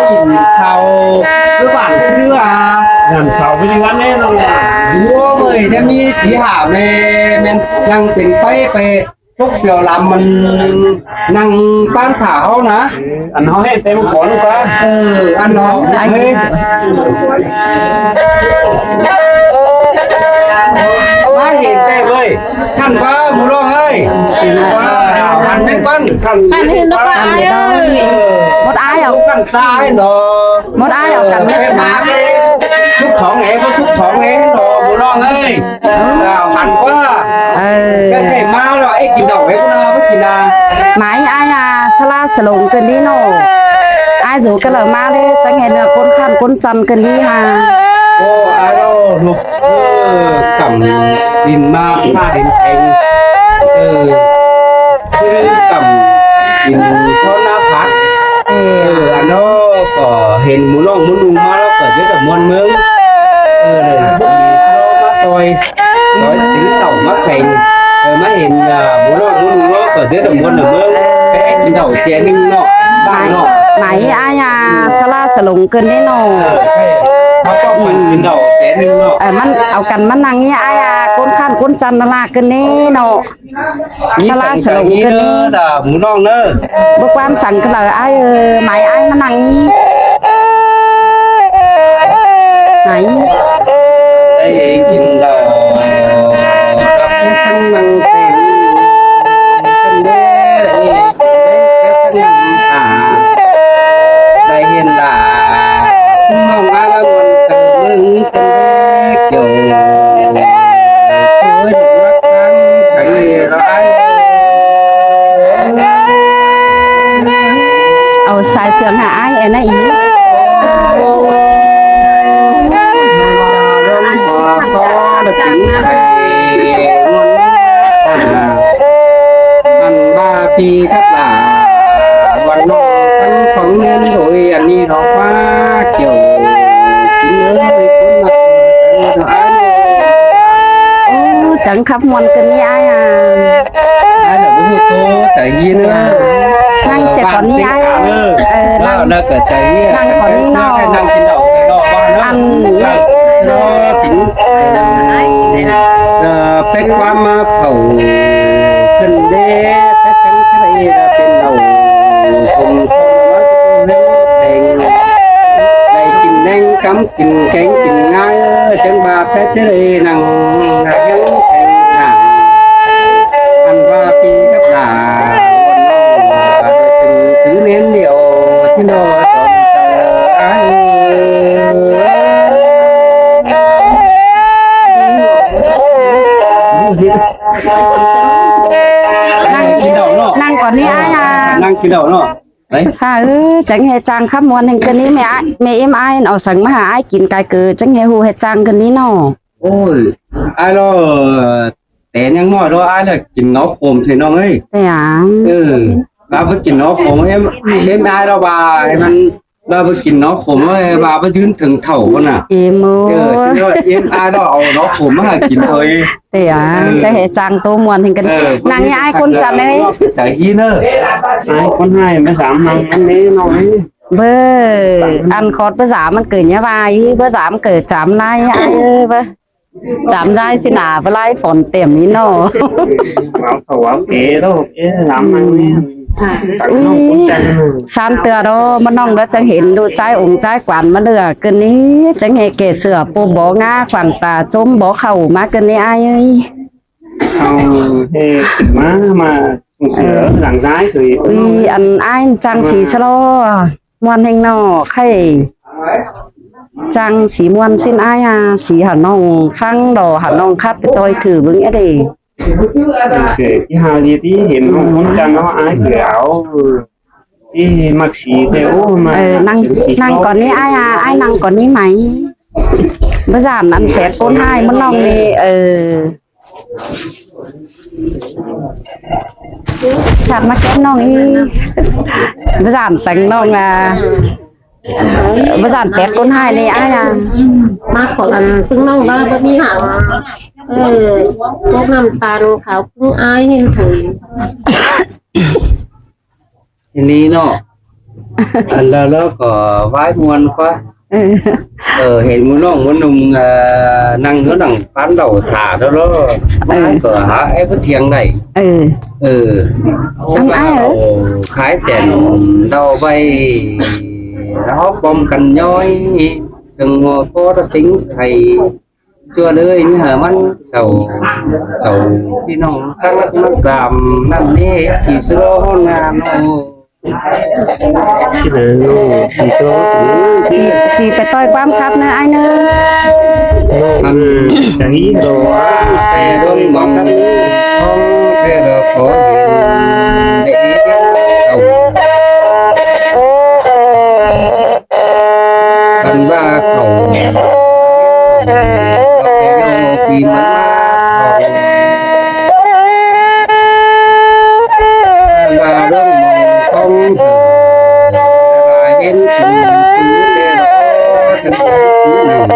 ກິນເຂົ້າ ຫຼືບ້ານເສືອ ງານເຊົາໄປຢູ່ວັນແນ່ນອນ. ໂອ້ຍ ແຕ່ມີສີ່ຫ້າແມ່ ແມ່ນຍັງເປັນໄຟໄປ ປົກປຽວລຳມັນນັ່ງປ້ານຂາເຮົານະ. ອັນເຮົາເຮັດເຕັມຂອນກວ່າ ເອີ ອັນເຮົາ ເອີ ມາເຫັນແຕ່ເວີຍ ຄັນວ່າໝູ່ນ້ອງເອີຍ ຄັນເຫັນດອກວ່າ ເອີ ໝົດອາຍເອົາ ຄັນຊາເຫັນດອກ ໝົດອາຍເອົາກັນ ເອີ ມາເດ້ ສຸກຂອງເອງ ບໍ່ສຸກຂອງເອງດອກ ໝູ່ນ້ອງເອີຍ. ເອີ ເອົາພັນກວ່າ ເອີ ແຕ່ໄດ້ມາແລ້ວ ເອ ກິນດອກເວກນາ ບໍ່ກິນນາ ໝາຍອາຍອາ ສະຫຼາສະຫຼົງເກີນດີເນາະ ອາຍໂສກະເລີມາເດ້ ຈັ່ງເຫັນຄົນຂ້ານຄົນຈັນເກີນດີຫາ. ໂອ້ ອາໂລ ລູກເອີ ກຳດິນມາ ຟ້າດິນແຂງ ເອີ ຊື່ກຳດິນຊ້ອນໜ້າຜັກ ເອີ ອັນເນາະ ກໍເຫັນໝູ່ນ້ອງໝູ່ນຸ່ງມາແລ້ວ ກໍເຮັດໃຫ້ມ່ວນເມືອງ ເອີ ເລີຍຊິມາຕ່ອຍ ຕ່ອຍເຕັມເຕົາມາແຂງ ເອີ ມາເຫັນ ອາ ໝູ່ນ້ອງໝູ່ນຸ່ງເນາະ ກໍເຮັດໃຫ້ມ່ວນເມືອງ ໄປກິນເຫຼົ້າແຈໜຶ່ງເນາະ ບ້ານເນາະ ໝາຍອາຍາ ສະຫຼາສະຫຼົງເກີນເດ້ເນາະ ເອີ ເຮົາກໍໄປກິນເຫຼົ້າແຈໜຶ່ງເນາະ ເອີ ມັນເອົາກັນມານັ່ງນີ້ ອາຍາ ຄົນຂ້ານຄົນຈັນນະລາກເກີນເດ້ເນາະ. ມີສັງກະສີເດີ ໝູ່ນ້ອງເດີ ບໍ່ກວານສັງກະເລີ ອ້າຍເອີຍ ໝາຍອ້າຍມານັ່ງນີ້ ໄດ້ກິນເຫຼົ້າ ກັບສັງມັງເປັນ ເປັນເດ້ ໄດ້ເຫັນລາ ມອງອາລະມົນຕັງເບິ່ງ ເປັນເດ້ ເອົາສາຍເຊື່ອງໃຫ້ອ້າຍແອນນາອີກ ອັນວ່າປີກັບຫຼາ ວັນນ້ອງຂອງແມ່ນໂດຍ ອັນນີ້ເນາະ ຟ້າກ່ຽວ ກິນເອີຍ ຄົນມັກ ໂອ້ ຈັງຄັບມ່ວນກັນນີ້ອ້າຍອາ ອ້າຍນະບໍ່ຮູ້ໂຕໃຈເຢັນນະ ນັ່ງເສຍກ່ອນນີ້ອ້າຍ ເອີ ນັ່ງ ແລ້ວກໍໃຈເຢັນ ນັ່ງກ່ອນນີ້ເນາະ ນັ່ງກິນເຫຼົ້າ ອັນນີ້ ເປັນຄວາມມາເຝົ້າຂຶ້ນເດ້ ແຕ່ຈັ່ງໃດລະເປັນເຫຼົ້າ ສົມສອນວ່າເປັນແຮງ ໄດ້ກິນແນງກຳ ກິນແກງກິນງ່າຍ ຈັ່ງວ່າແຕ່ຈະໄດ້ນັ່ງຫາຍັງແຂງສາງ ອັນວ່າປີກັບຫຼາ ວັນນ້ອງວ່າເປັນຄືແນນດຽວ ຊິນອຈອມເຈົ້າອ້າຍເອີຍ ນັ່ງກິນເຫຼົ້າເນາະ ນັ່ງກ່ອນນີ້ອ້າຍ ນັ່ງກິນເຫຼົ້າເນາະ. ໄປ ຂ້າເອີຍ ຈັ່ງແຮ່ຈ້າງຄຳມ່ວນແຫ່ງເກີນນີ້ ແມ່ອ້າຍ ແມ່ເອັມອ້າຍ ເອົາສັງມາຫາອ້າຍກິນກາຍເກີ ຈັ່ງແຮ່ຮູ້ແຮ່ຈ້າງເກີນນີ້ເນາະ. ໂອ້ຍ ອ້າຍລາວແຕ່ຍັງນ້ອຍເນາະ ອ້າຍລາວກິນໜໍ່ໂຂມເທນ້ອງເອີຍ ເປັນຫຍັງ? ເອີ ລາວບໍ່ກິນໜໍ່ໂຂມ ເອັມ ເອັມອ້າຍລາວວ່າໃຫ້ມັນ ລາວບໍ່ກິນໜໍ່ໂຂມ ເອີ ວ່າບໍ່ຢືນເຖິງເຖົ້າພຸ້ນນະ ເອັມ ເອີ ເອັມອ້າຍລາວເອົາໜໍ່ໂຂມມາໃຫ້ກິນເອີຍ. ເອີ ຈັ່ງແຮ່ຈ້າງໂຕມ່ວນແຫ່ງກັນ ເອີ ນາງຍາຍຄົນຈັນເອີຍ ໃຈຮີເດີ ອ້າຍຄົນໃຫ້ມາສາມມັງມັນແນ່ນອນ ເບີ ອັນຂອດພາສາມັນເກີດຍາວາຍ ພາສາມັນເກີດຈາມລາຍ ເອີ ເບີ ຈາມລາຍຊິໜາບໍ່ລາຍຝົນເຕັມນີ້ເນາະ ເວົ້າເຖົ້າເວົ້າແກ່ໂລດ ເອີ ສາມມັງແນ່ ອຸ້ຍ ສາມເທື່ອດອກ ມານ້ອງແລ້ວຈັ່ງເຫັນດູຈາຍອົງຈາຍກວານມາເຫຼືອເກີນນີ້ ຈັ່ງແຮ່ແກ່ເສືອປົບບໍ່ງາຂວາງຕາຈົ່ມບໍ່ເຂົ້າມາເກີນນີ້ອ້າຍເອີຍ. ເຮົາເຮັດມາ ມາສົ່ງເສີມຫຼັງຊ້າຍເລີຍ ອຸ້ຍ ອັນອ້າຍຈັ່ງສີສະຫຼໍ່ ມ່ວນແຮງເນາະ ໄຂ່ຈັ່ງສີມ່ວນຊິນອ້າຍອາ ສີຫານ້ອງຟັງດອກ ຫານ້ອງຄັດໄປຕ່ອຍຖືເບິ່ງແອເດ ເອີ ທີ່ເຮົາຊິເຫັນຂອງຄົນກັນເນາະ ອ້າຍຄືເອົາ ທີ່ມັກສີແຕ່ ໂອ້ ມາ ເອີ ນັ່ງ ນັ່ງກ່ອນນີ້ອ້າຍອາ ອ້າຍນັ່ງກ່ອນນີ້ໄໝ ບໍ່ຢ້ານອັນແປດຄົນຮ້າຍມັນນ້ອງນີ້ ເອີ ສັດມາແກ້ມນ້ອງອີກ ບໍ່ຢ້ານສັງນ້ອງລະ ບໍ່ຢ້ານແປດຄົນຮ້າຍນີ້ອ້າຍອາ ມາຂໍອັນ ຊຶ່ງນ້ອງວ່າບໍ່ມີຫາ ເອີ ພວກນ້ຳຕານຂາວພຸ້ງອ້າຍເຫັນເຖິງ ອີ່ຫຼີເນາະ ອັນລະ ລະກໍວາຍມ່ວນກວ່າ ເອີ ເອີ ເຫັນໝູ່ນ້ອງໝູ່ໜຸ່ມ ເອີ ນັ່ງຢູ່ນັ່ງປານເຫຼົ້າຖ້າແລ້ວ ເອີ ກໍຫາໄອ້ເພິ່ນທຽງໄດ້ ເອີ ເອີ ອັນອ້າຍເອີຍ ຂາຍແຈນເຫຼົ້າໄວ້ ເຮົາປ້ອມກັນຍ້ອຍ ເຊິ່ງຫົວກໍຕະຕິງໄທ ຊົ່ວເລີຍເມື່ອມັນເສົ້າ ເສົ້າ ພີ່ນ້ອງຕັ້ງລັກມັກຈາມ ນັ້ນເດ້ ສີສະຫຼໍງາມໂອ ຊິເລີຍ ສີສະຫຼໍ ສີ ສີໄປຕ່ອຍຄວາມຄັບເນີອ້າຍເນີ ອັນຈະຮີໂດ ແຕ່ດົນບັງ ຂອງແທ້ລະຂໍເຫັນເດເອົາ ຄັນວ່າເຂົາໄປເອົາປີມາຂອງ ວ່າເລື່ອງຂອງເພິ່ນ ວ່າເຫັນເປັນເປັນເດເນາະ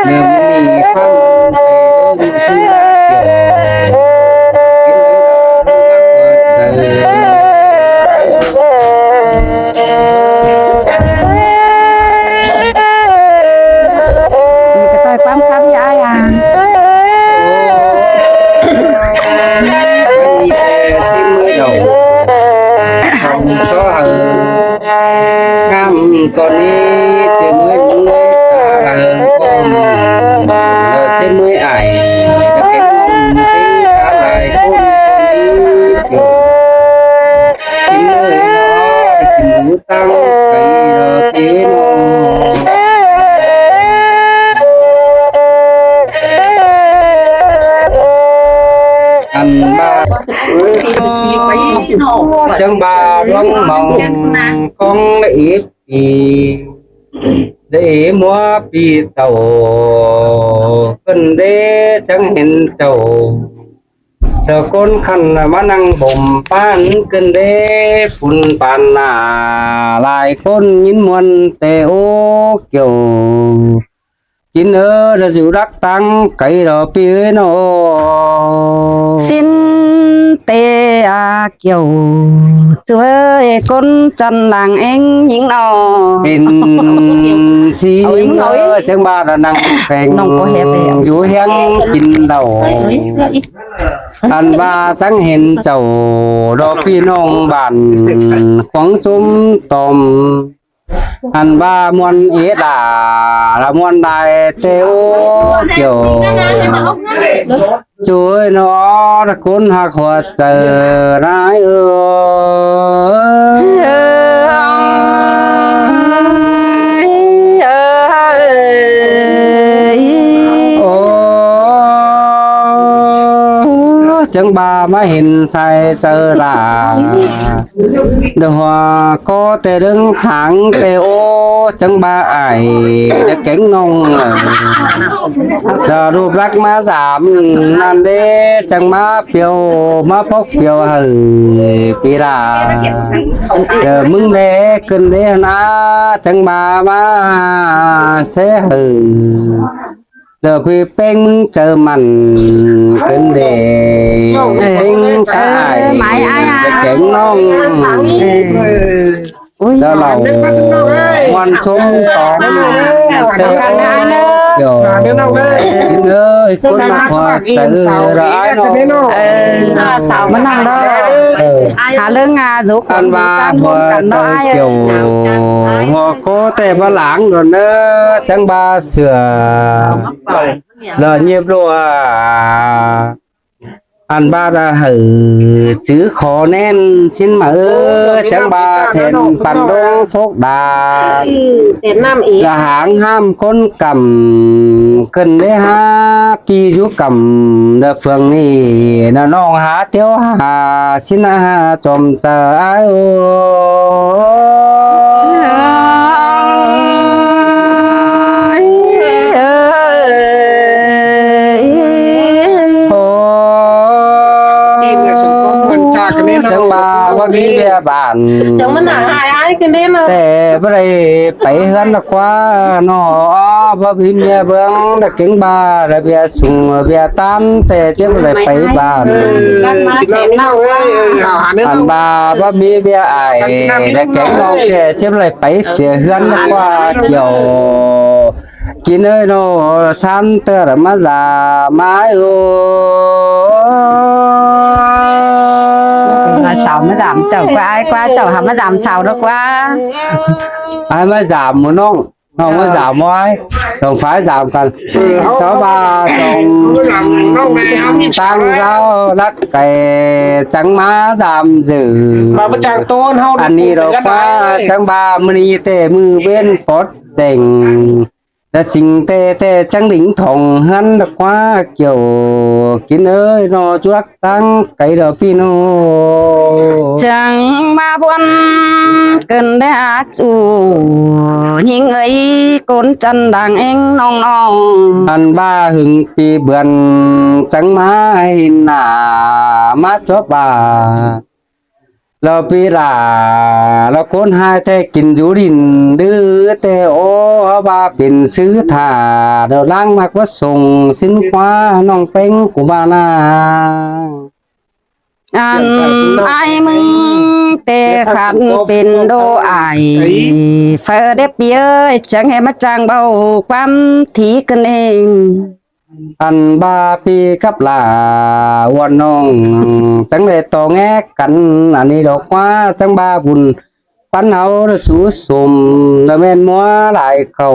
ເລື່ອງມີຄວາມໄປເລື່ອງເຊື່ອ ຊິໄປຕ່ອຍຄວາມຄຳຍາຍອາ ງາມກ່ອນນີ້ເຈເມື່ອຍເມື່ອຍຕາເອີຍຄອມ ເຈເມື່ອຍອາຍຈະເປັນເປັນຕາຫຼາຍຄົນ ກິນເລີຍເນາະ ກິນໝູຕັ້ງໄປເນາະ ເອີເນາະ ອັນບາດ ຈັ່ງບາດວັງເມົາຂອງລະເອດ ປີ ໄດ້ມົວປີເຕົາ ເພິ່ນເດຈັ່ງເຫັນເຈົ້າ ແລ້ວຄົນຄັນມານັ່ງບົ່ມປານ ເພິ່ນເດປຸນປານໜ້າ ຫຼາຍຄົນຍິນມ່ວນແຕ່ໂອກຽວ ກິນເອີ ລະຢູ່ດັກຕັງໄກລະປີເອີຍເນາະ ຊິນເຕອາ ກຽວ ຊ່ວຍຄົນຈັນນາງເອັງຍິງເນາະ ເປັນສີຍິງເອີຍ ຈັ່ງບາດນາງແປງ ນ້ອງກໍແຮບແລ້ວ ຢູ່ຮຽງກິນເຫຼົ້າ ອັນວ່າຈັ່ງເຫັນເຈົ້າ ດອກພີ່ນ້ອງບ້ານຂວາງຊຸມຕອມ ອັນວ່າມ່ວນເອດາ ລະມ່ວນໄດ້ແຕ່ໂອກຽວ ໂຈຍເນາະ ຄົນຮັກຫົວໃຈນາຍເອີຍ ໂອ້ ຈັ່ງບາມາເຫັນໃສ່ເຈີລາ ດອກຫົວກໍແຕ່ເລື່ອງສາງແຕ່ໂອ ຈັ່ງບາອາຍຈະແກງນ້ອງ ຈະຮູບລັກມາສາມນັ້ນເດ້ ຈັ່ງມາປ່ຽວ ມາພອກປ່ຽວໃຫ້ປີລາ ເດີມຶງແລເກີນເດ້ນາ ຈັ່ງມາ ມາແຊໃຫ້ ເດີພີ່ເປ້ງເຈີມັນເກີນເດ້ ເອີ ເປ້ງກະອາຍ ເອີ ຈະແກງນ້ອງ ເອີ ໂອ້ຍ ແລ້ວເຮົາມ່ວນຊົມຕອນ ເອີ ເອີ ດຽວ ເອີຍ ຄົນມາຂໍໃຈລະອາຍເນາະ ເອີ ສາວມານັ່ງເດີ ເອີ ຫາເລື່ອງງານ ອັນວ່າຫົວໃຈກ່ຽວ ຫົວໂຄແຕ່ບໍ່ຫຼາງໂດນເດີ ຈັ່ງບາເສືອ ລະຫຍິບລົວ ອັນບາດາເຫີ ຈື່ຂໍແໜ້ນຊິນມາເອີ ຈັ່ງບາແທນປັນດົງໂຊກດາ ແຕ່ນຳອີກ ລະຫາງຫ້າມຄົນກຳ ເກີນໄດ້ຫາປີຢູ່ກຳ ລະເຟືອງນີ້ ນະນ້ອງຫາ ຕຽວຫາຊິນຫາຈອມຈາຍໂອ ໂອ້ ຈັ່ງວ່າວ່າມີແມ່ບ້ານ ຈັ່ງມັນໜ້າຫາຍ ແຕ່ບໍ່ໄດ້ໄປເຮືອນດອກວ່າເນາະ ບໍ່ມີເມຍເບິ່ງ ດະເກັງບ້າ ລະເບຍສູງ ລະເບຍຕ່ຳ ແຕ່ເຈັບໄດ້ໄປບ້ານ ອັນວ່າບໍ່ມີເມຍອ້າຍ ດະເກັງນ້ອງ ແຕ່ເຈັບໄດ້ໄປເສຍເຮືອນດອກວ່າກ່ຽວ ກິນເອີຍໂນ ຊານເຕີລະມາຢາມອ້າຍໂອ ມາສາວມາຢາມເຈົ້າກວ່າ ອ້າຍກວ່າ ເຈົ້າຫາມາຢາມສາວດອກວ່າ ອ້າຍມາຢາມໝູ່ນ້ອງ ນ້ອງມາຢາມອ້າຍ ສອງຝ່າຍຢາມກັນ ເອີ ຊາວບ້ານ ສອງ ຕັ້ງເຈົ້າລັກໄກ່ ຈັ່ງມາຢາມຊື່ ມາປະຈາງໂຕນເຮົາ ອັນນີ້ດອກວ່າ ຈັ່ງວ່າມື້ນີ້ແຕ່ມື້ເວັນປອດແຈ້ງ ແຕ່ສິ່ງແຕ່ແຕ່ຈັງລິງທ່ອງເຮືອນດອກວ່າກ່ຽວ ກິນເອີຍເນາະ ຈວກຕັ້ງໄກດອກພີ່ນ້ອງ ຈັ່ງມາບ່ອນເກີນແດ່ຈູ ຍິງເອີຍ ກົນຈັນດັງເອງນ້ອງໆ ອັນວ່າຫຶງປີເບືອນ ຈັ່ງມາເຫັນໜ້າ ມາຈອບວ່າ ລາວປີຫຼ້າ ລາວຄົນຮ້າຍແທ້ ກິນຢູ່ດິນດື້ແຕ່ ໂອ້ ວ່າເປັນຊື່ຖ້າ ດາວລ້າງມັກວ່າສົ່ງສິນຄວ້າ ນ້ອງແປ້ງກຸມານາ ອັນອ້າຍມຶງແຕ່ຂັນເປັນໂດອ້າຍ ເຟີເດປີເອີຍ ຈັ່ງໃຫ້ມາຈ້າງເວົ້າຄວາມຖີກກັນເອງ ອັນວ່າປີກັບຫຼ້າ ອວນນ້ອງ ຈັ່ງໄດ້ຕໍ່ແງກັນ ອັນນີ້ດອກວ່າ ຈັ່ງວ່າບຸນປັນເຮົາສູ່ສົມ ລະແມ່ນມົວຫຼາຍເຂົ້າ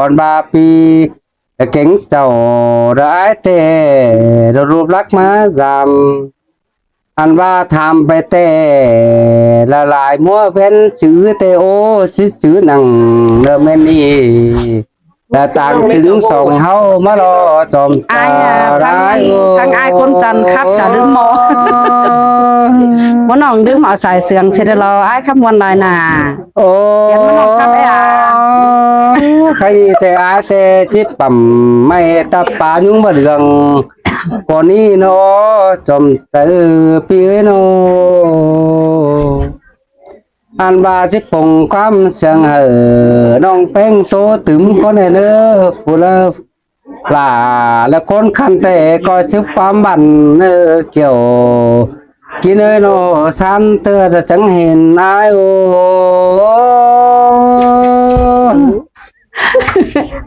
ອັນວ່າປີລະເກັງເຈົ້າ ລະອາຍແທ້ ລະຮູບລັກມາຢາມ ອັນວ່າຖາມໄປແຕ່ລະຫຼາຍມົວເປັນຊື່ແຕ່ ໂອ ຊິຊື່ໜັງ ລະແມ່ນນີ້ ລະຕ່າງເຖິງສອງເຮົາມາລໍຈອມຕາ ອ້າຍ ຟັງ ຟັງອ້າຍຄົນຈັນຄັບ ຈະລືມໝໍ ບໍ່ນ້ອງລືມເອົາສາຍເຊື່ອງຊິໄດ້ລໍ ອ້າຍຄຳມ່ວນຫຼາຍໜ້າ ໂອ້ ປ່ຽນມານ້ອງຄຳເອີຍ ໃຄແຕ່ອາຍແຕ່ຈິບປ້ຳ ໄມ້ຕະປາຍຸງບໍ່ເຫຼືອງ ກໍນີ້ເນາະ ຈອມເຕີ ພີ່ເອີຍເນາະ ອັນວ່າຊິປົງຄວາມເຊື່ອງໃຫ້ ນ້ອງແປ້ງໂຕຕື່ມກໍແນ່ເດີ ຜູ້ລະຫຼ້າ ລະຄົນຄັນແຕ່ກໍສືບຄວາມບັນເນີກ່ຽວ ກິນເອີຍເນາະ ຊານເຕີລະຈັ່ງເຫັນອາຍໂອ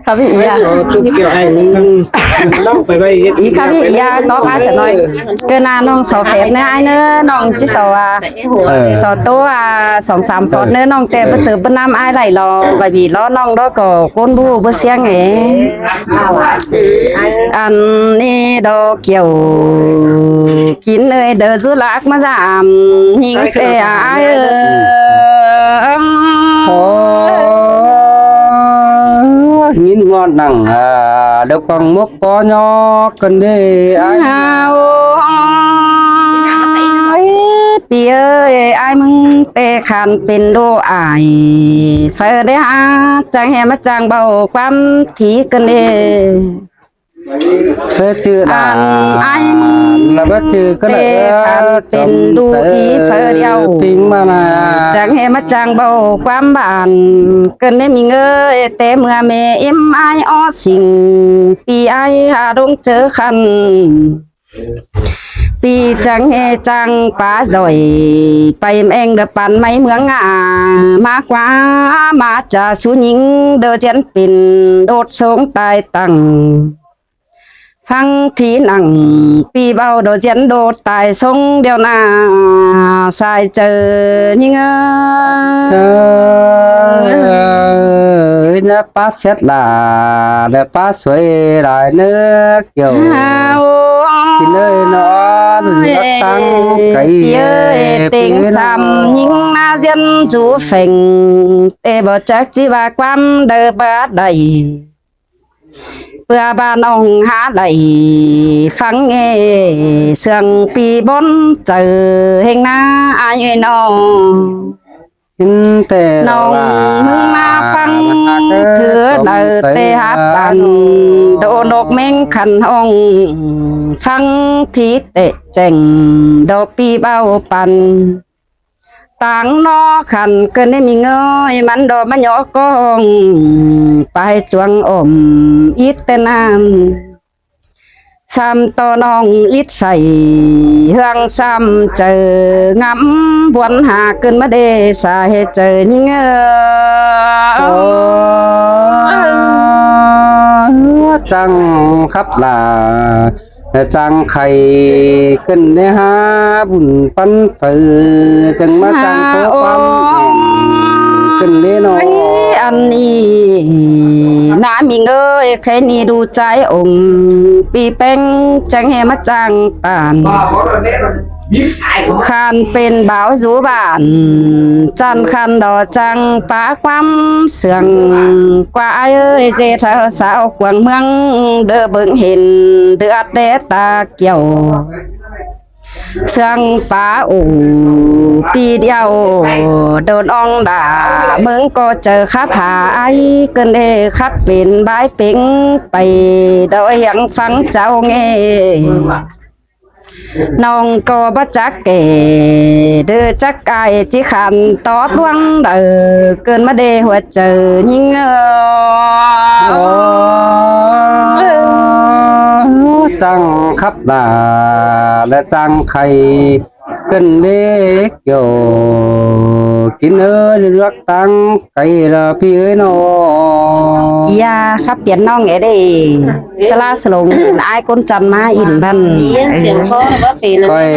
ຄຳອີກຢ່າງ ຈຸກກ່ຽວໃຫ້ມັນເລົ່າໄປໄວ້ ອີກຄຳອີກຢ່າງ ຕອບມາສະໜ້ອຍ ເກີນໜ້ານ້ອງສອເຟດແນ່ອ້າຍເນີ ນ້ອງຈິສອ ເອີ ສອໂຕ ອາ ສອງສາມຄອດເນີ ນ້ອງແຕ່ບໍ່ເຈີບໍ່ນຳອ້າຍໄຫຼລໍ ໄວບີລໍນ້ອງລໍກໍ ໂກນບູເບິດສຽງເອ ອັນນີ້ດອກກ່ຽວ ກິນເອີຍເດີ ສຸລັກມາສາມຍິງແຕ່ອາຍເອີຍ ຍິນງອນໜັງ ອາ ດອກຟັງໝົກປໍຍອກກັນເດ ອາຍ ໂອ້ຍ ປີເອີຍ ອາຍມຶງແຕ່ຂັນເປັນໂດອາຍ ເຟີໄດ້ຫາຈັ່ງແຫ່ມາຈ້າງເວົ້າຄວາມຖີກັນເດ ເພິ່ນຈື່ນາ ອັນອ້າຍມຶງ ລະບໍ່ຈື່ກັນເລີຍ ແຕ່ຄັນເປັນດູອີເຟີດຽວ ປິງມານາ ຈັ່ງແຫ່ມາຈ້າງເວົ້າຄວາມບານ ເກີນໄດ້ມີເງີຍ ແຕ່ເມື່ອແມ່ເອັມອ້າຍອອດສິງ ປີອ້າຍຫາດົງເຈີຄັນ ປີຈັ່ງແຫ່ຈ້າງປາຈອຍ ໄປແມງເດີປານໄມ້ເມືອງງາ ມາກວ່າມາຈາສູ່ຍິງ ເດີຈຽນເປັນໂດດຊົງຕາຍຕັ້ງ ຟັງທີໜັງ ປີເວົ້າໂດຈຽນໂດດຕາຍຊົງດຽວໜ້າ ສາຍເຈີຍິງເອີຍ ເອີຍ ນະປາເຊັດລາ ແລະປາສວຍຫຼາຍເນີກ ກ່ຽວ ກິນເອີຍນອນ ເອີຍ ຕັ້ງໄກ ເອີຍ ເຕັງສາມຍິງນາຈຽນຊູເຟັງ ແຕ່ບໍ່ຈັກຊິວ່າຄວາມໃດບາດໃດ ເພື່ອບ້ານອອງຫາໄດ້ ຟັງເອ ເຊື່ອງປີບ່ອນໃຈ ແຫ່ງໜ້າອາຍເອີຍນ້ອງ ຊິນແຕ່ນ້ອງມຶງມາຟັງ ເທື່ອໃດແຕ່ຮັບອັນ ໂດນົກເມັງຂັນຫ້ອງ ຟັງທີ່ແຕະແຈ້ງ ດອກປີເບົາປັນ ຕາງນໍຄັນ ເກີນໄດ້ມີເງີຍ ມັນດອກມະຫຍໍ້ກອງ ປາຍຈວງອ້ອມອີກແຕ່ນານ ຊ້ຳຕໍ່ນ້ອງອິດໃສ ເຮືອງຊ້ຳໃຈງຳບວນຫາ ເກີນມາເດສາເຮັດໃຈຍິງເອີ ຈັ່ງຄັບລາ ແລະ ຈັ່ງໄຂ່ ຂຶ້ນໄດ້ຫາບຸນປັນເຝີ ຈຶ່ງມາຈັ່ງໂຕຄວາມແມ່ນຂຶ້ນເດ້ເນາະ ອັນນີ້ນາມິງເອີຍ ແຄ່ນີ້ດູໃຈອົງ ປີແປ້ງຈັ່ງແຫ່ມາຈ້າງປານ ຄັນເປັນບ່າວຢູ່ບ້ານ ຈັນຄັນດອກຈັງປາຄວາມເຊື່ອງ ກວ່າອ້າຍເອີຍ ເຈເຖົ້າສາວກວາງເມືອງ ເດີເບິ່ງເຫັນເດືອດແດດຕາກ່ຽວ ເຊື່ອງປາໂອ ປີດຽວ ໂດນອອງດາ ເມືອງກໍເຈີຄັບຫາອ້າຍ ເກີນເດຄັບເປັນບາຍເປັງໄປ ດອກຫຽງຟັງເຈົ້າເງ ນ້ອງກໍບໍ່ຈັກແກ່ ເດີຈັກອ້າຍຈິຂັນຕອບລວງໃດ ເກີນມາເດຫົວໃຈຍິງເອີ ຈັ່ງຄັບລາ ແລະ ຈັ່ງໄຂ່ ຂຶ້ນເລກໂຍ ກິນເອີຍ ລວກຕັງໄກ່ລະພີ່ເອີຍເນາະ ຢ່າຂັບປ່ຽນນ້ອງແອເດ ສະຫຼາສະຫຼົງ ອາຍຄົນຈັນມາອິນບັນ ໄດ້ຍິນສຽງຄໍລະບໍ່ເປັນ ຂ້ອຍ